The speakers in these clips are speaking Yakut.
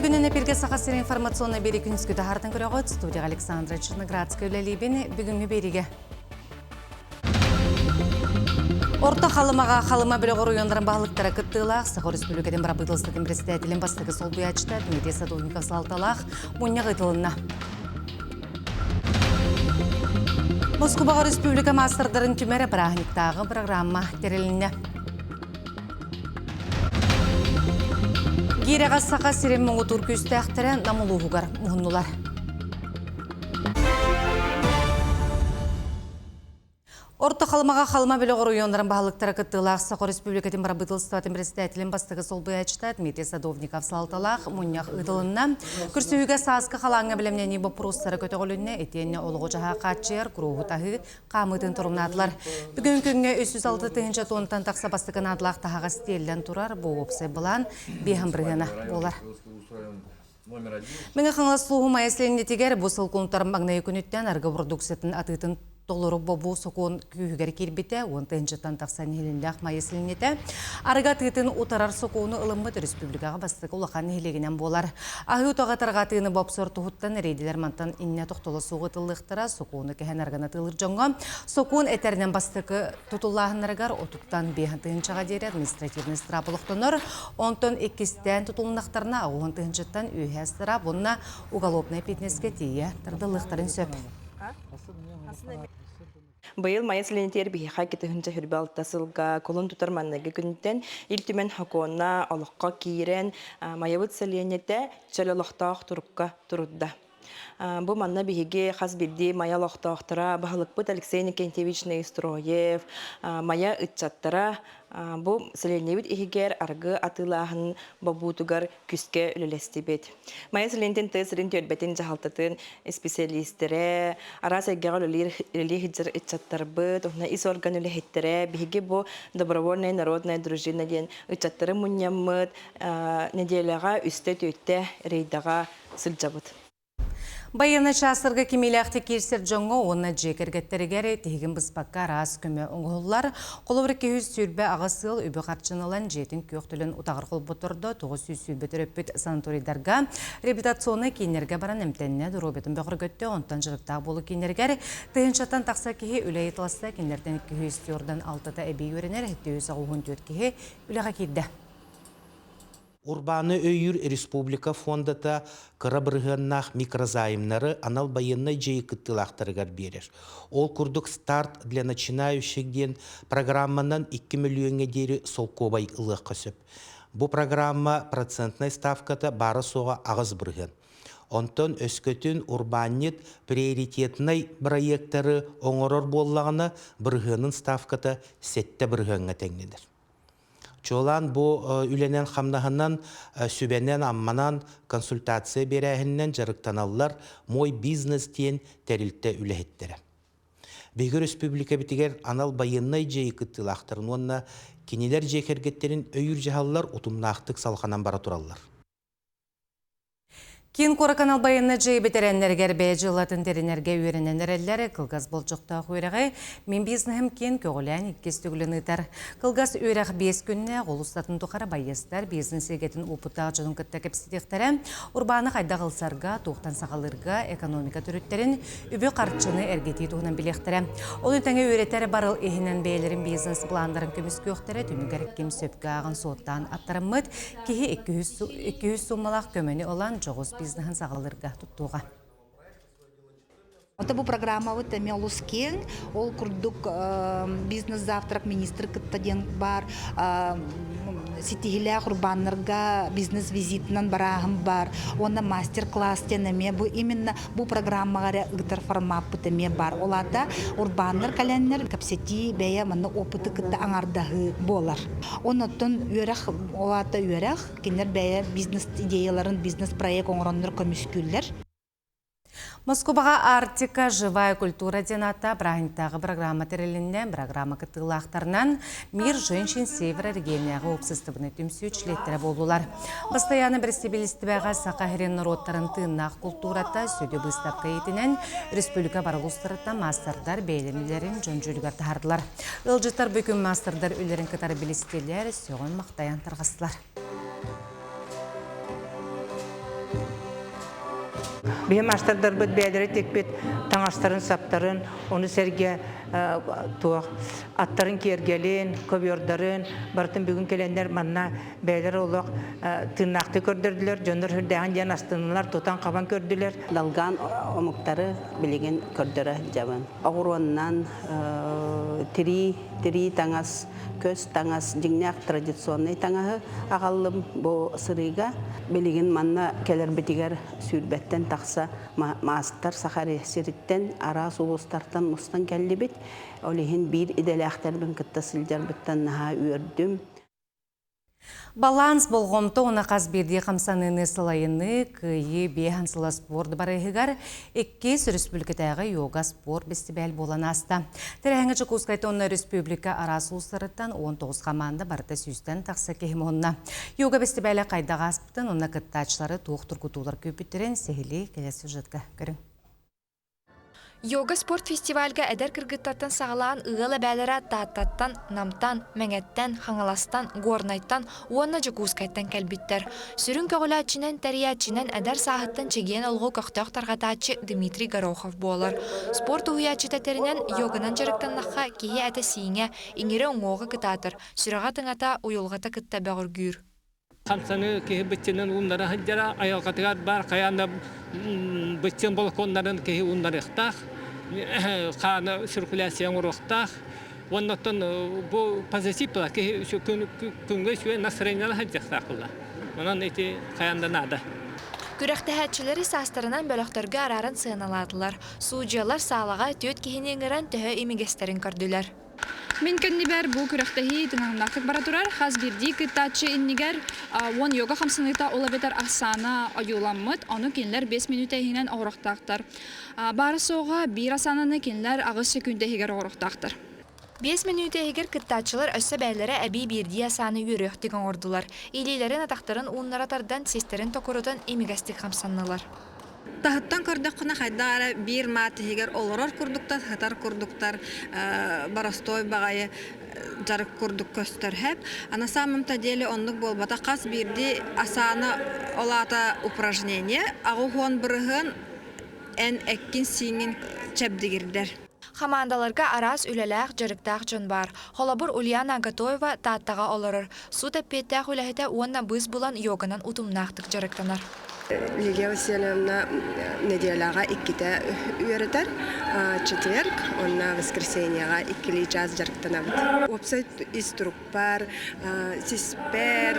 күнүн эпиргэ Саха сирин информационнай биэри күнүскү таһаартан көрөҕүт. Студияҕа Александра Черноградская үлэлиибин. Бүгүҥҥү биэригэ Орто Халымаҕа Халыма бөлөх оройуоннарын баһылыктара кыттыылаах Саха Өрөспүүбүлүкэтин бырабыыталыстыбатын председателин бастакы солбуйааччыта Дмитрий Садовников салалталаах мунньах ыытылынна. Москубаҕа республика маастардарын түмэр бырааһынньыктааҕы программа тэрилиннэ. Гиирэҕэ Саха сирин муҥутуур күүстээхтэрэ Нам улууһугар муһуннулар. Орто Халымаҕа Халыма бөлөх оройуоннарын баһылыктара кыттыылаах Саха Республикатын бырабыыталыстыбатын председателин бастакы солбуйааччыта Дмитрий Садовников салалталаах мунньах ыытылынна. Көрсүһүүгэ сааскы халааҥҥа бэлэмнэнии боппуруостара көтөҕүлүннэ, итиэннэ олоҕу-дьаһаах хааччыйар куруоһу таһыы хаамыытын торумнаатылар. Бүгүн күҥҥэ 306 тыһыынча туонтан тахса бастакы наадалаах таһаҕас тиэллэн турар, бу уопсай былаан биэһэн бырыһыана буолар. Мэҥэ Хаҥалас улууһун Майа сэлиэнньэтигэр бу сыл кулунтар маҥнайгы күнүттэн арыгы продукциятын атыытын толору бобуу сокуон күүһүгэр киирбитэ уон тыһыынчаттан тахса нэһилиэнньэлээх Майа сэлиэнньэтэ арыгы атыытын утарар сокуону ылыммыт республикаҕа бастакы улахан нэһилиэгинэн буолар. Аһыы утаҕы тарҕатыыны бопсор туһуттан рейдэлэр мантан иннэ тохтоло суох ытыллыахтара сокуону кэһэн арыгыны атыылыыр дьоҥҥо сокуон этэринэн бастакы тутуллааһыннарыгар отуттан биэһин тыһыынчаҕа диэри административнай ыстыраап олохтонор. Онтон иккистээн тутулуннахтарына оҕуһун тыһыынчаттан үөһэ ыстыраап уонна уголовнай фитнескэ тиийэ тардыллыахтарын сөп. Быйыл Майа сэлиэнньэтигэр биһиэхэ кытыһынча хүрбэ алта сылга кулун тутар манныгы күнтэн Ил Түмэн Хокуонна олоххо киирэн Майабыт сэлиэнньэтэ чөл олохтоох турукка турда. Бу манна биһиги хас биирдии Майа олохтоохторо, баһылыкпыт Алексей Никентьевич Неустроев, Майа ыччаттара бу сэлиэнньэбит иһигэр аргы атыылааһын бобуутугар күүскэ үлэлэстибит. Майа сэлиэнньэтин тыа сирин түөлбэтин дьаһалтатын исписэлиистэрэ, араас эйгэҕэ үлэлиир үлэлии сылдьар ыччаттарбыт, уонна ис орган үлэһиттэрэ, биһиги бу добровольная народная дружина диэн ыччаттары мунньаммыт, нэдиэлэҕэ үстэ-түөртэ рейдаҕа сылдьабыт. Байыаннай чаастарга кимиилээхтик киирсэр дьоҥҥо уонна дьиэ кэргэттэригэр тиһигин быспакка араас көмө оҥоһуллар. Холобур, 228 ыал үбү-харчыны ылан дьиэтин күөх төлөн утаҕар холботтордо, 920 төрөппүт санаторийдарга, реабилитационнай кииннэргэ баран эмтэннэ, доруобуйатын бөҕөргөттө, онтон дьарыктаах буолуу кииннэригэр тыһыынчаттан тахса киһи үлэ ыйыталаста, кинилэртэн 204 алтата эбии үөрэнэр, 784 киһи үлэҕэ киирдэ. Урбааны өйүүр республика фондата кыра бырыһыаннаах микрозаймнары анал байыаннай дьайыы кыттыылаахтарыгар биэрэр. Ол курдук «Старт для начинающих» диэн программанан 2 мөлүйүөҥҥэ диэри солкуобай ылыахха сөп. Бу программа процентнай ставката баара-суоҕа 8%. Онтон өскөтүн урбаанньыт приоритетнай бырайыактары оҥорор буоллаҕына, бырыһыанын ставката 7 бырыһыаҥҥа тэҥнэнэр. Чуолаан бу үлэнэн хамнаһынан, сүбэнэн-амманан, консультация биэрээһининэн дьарыктаналлар «Мой бизнес» диэн тэрилтэ үлэһиттэрэ. Биһиги өрөспүүбүлүкэбитигэр анал байыаннай дьайыы кыттыылаахтарын уонна кинилэр дьиэ кэргэттэрин өйүүр дьаһаллар утумнаахтык салҕанан бара тураллар. Киин куорат анал байыаннай дьайыы бэтэрээннэригэр бэйэ дьыалатын тэринэргэ үөрэнэн эрэллэр. Кылгас болдьохтоох үөрэҕи Мин бизнеһим киэн көҕүлээн иккис төгүлүн ыытар. Кылгас үөрэх биэс күннээх, ол устатын тухары байыастар бизнес эйгэтин уопуттаах дьонун кытта кэпсэтиэхтэрэ. Урбааны хайдах ылсарга, туохтан саҕалыырга, экономика төрүттэрин, үбү-харчыны эргитии туһунан билиэхтэрэ. Ону тэҥэ үөрэтэр барыл иһинэн бэйэлэрин бизнес-планнарын көмүскүөхтэрэ, түмүгэр ким сөпкө ааҕан суоттаан аттарыммыт, Киһи 200 сууммалаах көмөнү ылан дьоҕус бизнеһин саҕалыырга туттуоҕа. Это бу программабыт эмиэ олус киэҥ. Ол курдук бизнес-завтрак министр кытта диэн баар ситиһилээх урбааннарга бизнес-визитынан барааһын бар. Уонна мастер-класс диэн эмиэ бу именно бу программаҕа эрэ ыытар формаппыт эмиэ бар. Ол аата урбааннар кэлэннэр кэпсэтии бэйэ манна опыты кытта аҥардаһыы буолар. Оннуттан үөрэх, ол аата үөрэх, кинилэр бэйэ бизнес идеяларын, бизнес-проект оҥороннор көмүскүүллэр. Москубаҕа Арктика живая культура диэн ааттаах бырааһынньыктааҕы программа тэрилиннэ. Программа кыттыылаахтарынан Мир женщин Севера регионнааҕы уопсастыбаннай түмсүү чилиэттэрэ буоллулар. Бастайааны бэрэстэбиитэлистибэҕэ Саха сирин норуоттарын тыыннаах култуурата сүдү быыстапка иитинэн республика бары улуустарыттан маастардар бэйэлэрин үлэлэрин дьон дьүүлүгэр таһаардылар. Ыалдьыттар бу күн маастардар үлэлэрин кытары билистилэр, сөҕөн-махтайан тарҕастылар. Биһи маастардарбыт бэйэлэрэ тикпит таҥастарын, саптарын, ону сэргэ туох аттарын киэргэлин, ковёрдарын барытын бүгүн кэлэннэр манна бэйэлэрэ олох тыыннаахтыы көрдөрдүлэр, дьоннор сүрдээҕин диэн астыннылар, тутан-хабан көрдүлэр. Долган омуктары билигин көрдөрө сылдьабын. Оҕуруоннан тирии, тирии таҥас, көс таҥас, дьиҥнээх традиционнай таҥаһы аҕаллым бу сырыыга. Билигин манна кэлэрбитигэр сүүрбэттэн тахса маастар Саха сириттэн, араас улуустартан мустан кэллибит. Ол иһин биир идэлээхтэрбин кытта сылдьарбыттан наһаа үөрдүм. Баланс болҕомто уонна хас биирдии хамсаныыны салайыныы Кыайыы биэһэн сыла спорт барыһыгар иккис өрөспүүбүлүкэтээҕи йога спорт бэстибээл буолан ааста. Тэрээһиҥҥэ Дьокуускайтан уонна өрөспүүбүлүкэ араас улуустарыттан 19 хамаанда барыта сүүстэн тахса киһи муһунна. Йога бэстибээлэ хайдах ааспытын уонна кыттааччылары туох тургутуулар күүппүттэрин сиһилии кэлэр сюжетка көрүҥ. Йога спорт фестивальга эдэр кыргыттартан саҕалаан ыал эбээлэрэ Тааттаттан, Намтан, Мэҥэттэн, Хаҥаластан, Горнайтан уонна Дьокуускайтан кэлбиттэр. Сүрүн көҕүлээччинэн, тэрийээччинэн эдэр сааһыттан чэгиэн олоҕу көхтөөх тарҕатааччы Дмитрий Горохов буолар. Спорт уһуйааччыта тэринэн йоганан дьарыктаннахха киһи этэ-сииҥэ, иҥирэ-уҥуоҕа кытаатар, сүрэҕэ тыҥата, уйулҕата кытта бөҕөргүүр. Хамсаныы киһи быччынын ууннара сылдьара айылҕатыгар баар хайаан да быччын балконнарын киһи ууннарыахтаах, хаана циркуляция оҥоруохтаах. Уонна оттон бу позитив была киһи күҥҥэ үчүгэй настроениела сылдьыахтаах буолла. Онон ити хайаан да наада. Күрэхтэһээччилэри саастарынан бөлөхтөргө арааран сыаналаатылар. Судьуйалар саалаҕа түөрт киһини ыҥыран төһө имигэстэрин көрдүлэр. Мин кэннибэр бу күрэхтэһии тыҥааһыннаахтык бара турар. Хас биирдии кыттааччы иннигэр уон йога хамсаныыта ол эбэтэр ахсаана ойууламмыт. Ону кинилэр 5 мүнүүтэ иһинэн оҥоруохтаахтар. Баара-суоҕа биир асаананы кинилэр 8 сөкүүндэ иһигэр оҥоруохтаахтар. 5 мүнүүтэ иһигэр кыттааччылар өссө бэйэлэрэ эбии биирдии асааны үөрүөхтүк оҥордулар. Илиилэрин, атахтарын ууннара тардан, систэрин токурутан имигэстик хамсаннылар. Таһыттан көрдөххүнэ хайдах эрэ биир маат иһигэр олорор курдуктар, сытар курдуктар, боростуой баҕайы дьарык курдук көстөр һэп. А на самом-то деле оннук буолбатах. Хас биирдии асаана ол аата упражнение аҕыс бырыһыан эн эккин-сииҥҥин чэбдигирдэр. Хамаандаларга араас үлэлээх, дьарыктаах дьон баар. Холобур, Ульяна Агатоева Тааттаҕа олорор. Суут эппиэттээх үлэһитэ уонна быыс булан йоганан утумнаахтык дьарыктанар. Лилия Васильевна нэдиэлэҕэ иккитэ үөрэтэр. Четверг уонна воскресеньеҕа иккилии чаас дьарыктанабыт. Уопсай ис турукпар, сиспэр,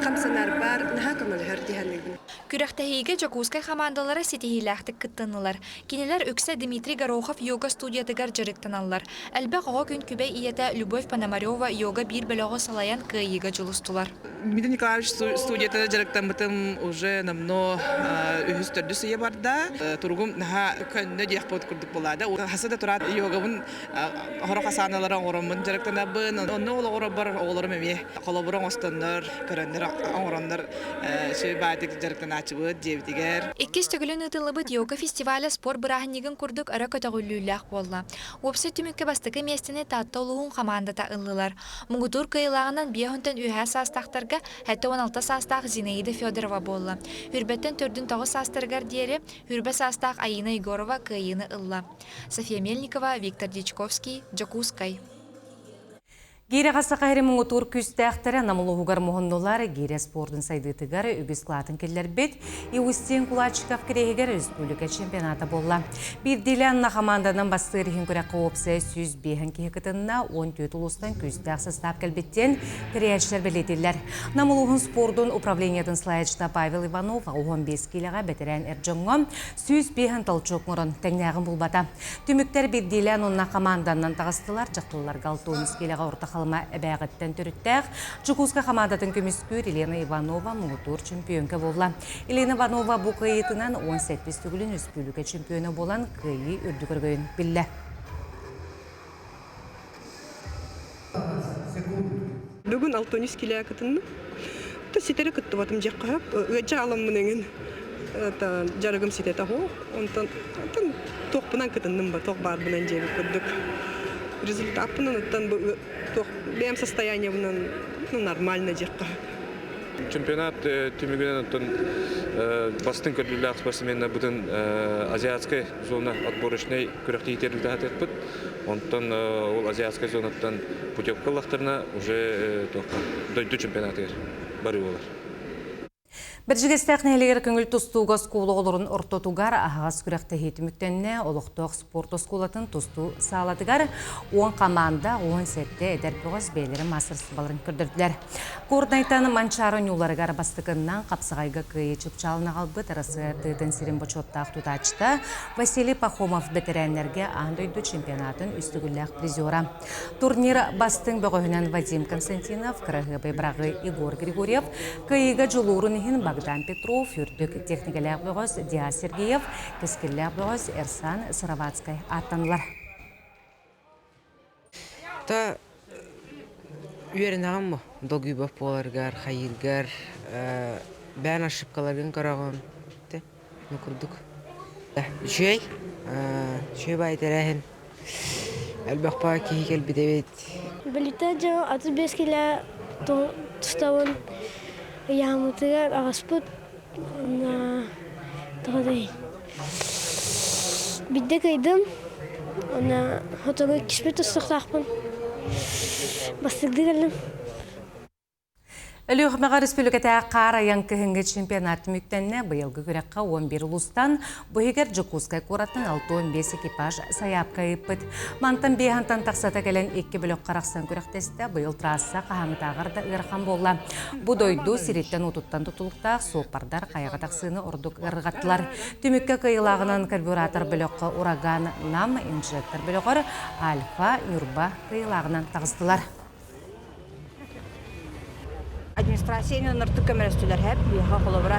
хамсанарбар наһаа көмөлөһөр дии саныыбын. Күрэхтэһиигэ Дьокуускай хамаандалара ситиһиилээхтик кыттыннылар. Кинилэр үксэ Дмитрий Горохов йога студиятыгар дьарыктаналлар. Элбэх оҕо күн күбэй ийэтэ Любовь Пономарева йога биир бөлөҕү салайан кыайыыга дьулустулар. Дмитрий Николаевич студията дьарыктаммытым уже намно үһүс төрдүс ыйа барда. Туругум наһаа көннө диэх курдук булаада. Хаса да тураат йогабын хорох асаналара оҥороммун дьарыктанабын. Онно ол оҕоробор оҕолорум эмиэ холобур оҥостоннор, көрөннөр оҥороннор үчүгэй баайдык дьарыктанааччыбыт дьиэбитигэр. Иккис төгүлүн ыытыллыбыт йога фестиваля спорт бырааһынньыгын курдук өрө көтөҕүллүүлээх буолла. Уопсай түмүккэ бастакы миэстэни Таатта улууһун хамаандата ыллылар. Муҥутуур кыайыылааҕынан биэс үөһээ саастаахтарга 76 саастаах Зинаида Федорова буолла. Үрбэттэн төрдүн тоҕус саастарыгар диэри үрбэ саастаах Айыына Егорова кыайыыны ылла. София Мельникова, Виктор Дьячковский, Дьокуускай. Гиирэҕэ Саха сирин муҥутуур күүстээхтэрэ Нам улууһугар муһуннулар гиирэ спордун сайдыытыгар үгүс кылаатын киллэрбит Иустин Кулачиков кириэһигэр республика чемпионата буолла. Биирдиилээн хамаанданан бастыыр иһин күрэххэ уопсайа 105 киһи кытынна, 14 улуустан күүстээх састаап кэлбиттэн тэрийээччилэр бэлиэтииллэр. Нам улууһун спордун управлениетын салайааччыта Павел Иванов 15 киилэҕэ бэтэрээн эр дьоҥҥо 105 толчок оҥорон тэҥнээҕин булбата. Түмүктэр биирдиилээн уонна хамаанданан таҕыстылар. Дьахталларга Алтонис киилэҕэ Орто Халыма эбээҕиттэн төрүттээх Дьокуускай хамаандатын көмүскүүр Елена Иванова муҥутуур чемпионка буолла. Елена Иванова бу кыайыытынан 18 төгүлүн республика чемпиона буолан кыайыы үрдүк өрөгөйүн биллэ. Бүгүн Алтонис килээ кытынным. Ситэри кыттыбатым дьиэххэ ыадьа аламмын эҥин дьарыгым ситэтэ суох. Онтон туохпунан кытынным ба, туох баарбынан дьиэбит курдук. Результаппынан оттон бу туох бэйэм состояниебынан ну, нормально диэххэ. Чемпионат түмүгүнэн оттон бастыҥ көрдүүлээх спортсменнарбытын азиатскай зона отборочнай күрэхтэһиитигэр ыытаһатыахпыт. Онтон ол азиатскай зонаттан путевка ыллахтарына уже дойду чемпионатыгар барыы буолар. Бэрдьигэстээх нэһилиэгэр көҥүл тустууга оскуола оҕолорун ортотугар аһаҕас күрэхтэһии түмүктэннэ. Олохтоох спорт оскуолатын тустуу саалатыгар 10 хамаанда 17 эдэр бөҕөс бэйэлэрин маастарыстыбаларын көрдөрдүлэр. Куорнайтан Манчаары оонньууларыгар бастакыннан хапсаҕайга кыайыы чыпчаалын аҕалбыт Арассыыйа тыатын сирин бочуоттаах тутааччыта Василий Пахомов бэтэрээннэргэ аан дойду чемпионатын үс төгүллээх призера. Турнир бастыҥ бөҕөһүнэн Вадим Константинов, кыраһыабай быраҕыы Егор Григорьев, кыайыыга дьулуурун иһин Богдан Петров, үрдүк техникэлээх бөҕөс Диас Сергеев, кэскиллээх бөҕөс Эрсан Сыроватскай ааттанылар. Та үөрэнэҕин бу долгуйбат буоларгар, хайыыргар, бэйэн ошибкаларгын көрөҕүн ну курдук. Үчүгэй, үчүгэй баай тэрээһин. Элбэх баа киһи кэлбит эбит. Билиттэн дьон 35 килэ тустабын ыйааммытыгар аҕаспыт тоҕо Биирдэ кыайдым уонна сотору иккиспит тустуохтаахпын. Бастыырдыы кэллим. Өлүөхүмэҕэ республикатааҕы хаар айан кыһыҥҥы чемпионат түмүктэннэ. Быйылгы күрэххэ 11 улуустан, бу иһигэр Дьокуускай куораттан 65 экипаж сайаапка ыыппыт. Мантан биэһантан тахсата кэлэн икки бөлөххө арахсан күрэхтэстэ. Быйыл трасса хаһааҥҥытааҕар да ыарахан буолла. Бу дойду сириттэн-уотуттан тутулуктаах суоппардар хайаҕа тахсыыны ордук ыарырҕаттылар. Түмүккэ кыайыылааҕынан карбюратор бөлөххө Ураган Нам, инжектор бөлөҕөр Альфа Ньурба кыайыылааҕынан таҕыстылар. Администрация ыныртык көмөлөстүлэр һэп. Биһиэхэ холобура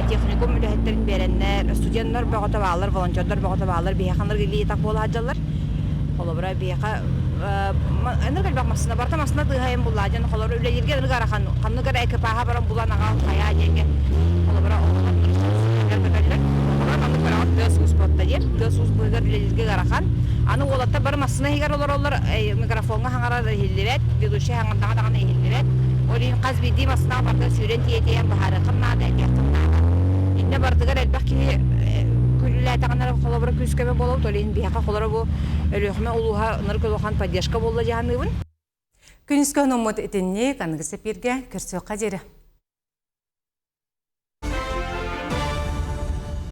техникум үлэһиттэрин биэрэннэр, студеннар бөҕөтө бааллар, волонтердар бөҕөтө бааллар. Биһиэхэ ынырык илии так буола сылдьаллар. Холобура биһиэхэ ынырык элбэх массыына барыта массыына тыаһайын буллаа дьон холобура үлэлииргэ ынырык арахан ханнык эрэ экипаһа баран булан аҕал хайаа диэҥҥэ холобура оҕолор көтөллөр. Оҕолор маннык көрөҕүт тыас уус буолта диэн. Тыас уус быыһыгар үлэлииргэ ыарахан. Аны уолаттар бары массыына иһигэр олороллор, микрофоҥҥа хаҥарар иһиллибэт, ведущай хаҥардаҕа даҕаны иһиллибэт. Ол иһин хас биирдии массыынаҕа барытын сүүрэн тиийэ-тиийэн быһаарыаххын наада, этиэххин наада. Иннэ барытыгар элбэх киһи күлүүлээтэҕинэ эрэ холобура күүс-көмө буолабыт. Ол иһин биһиэхэ холоро бу Өлүөхүмэ улууһа ынырык улахан поддержка буолла дии саныыбын. Күнүскү хонуммут итинник аныгы сэпииргэ көрсүөххэ диэри.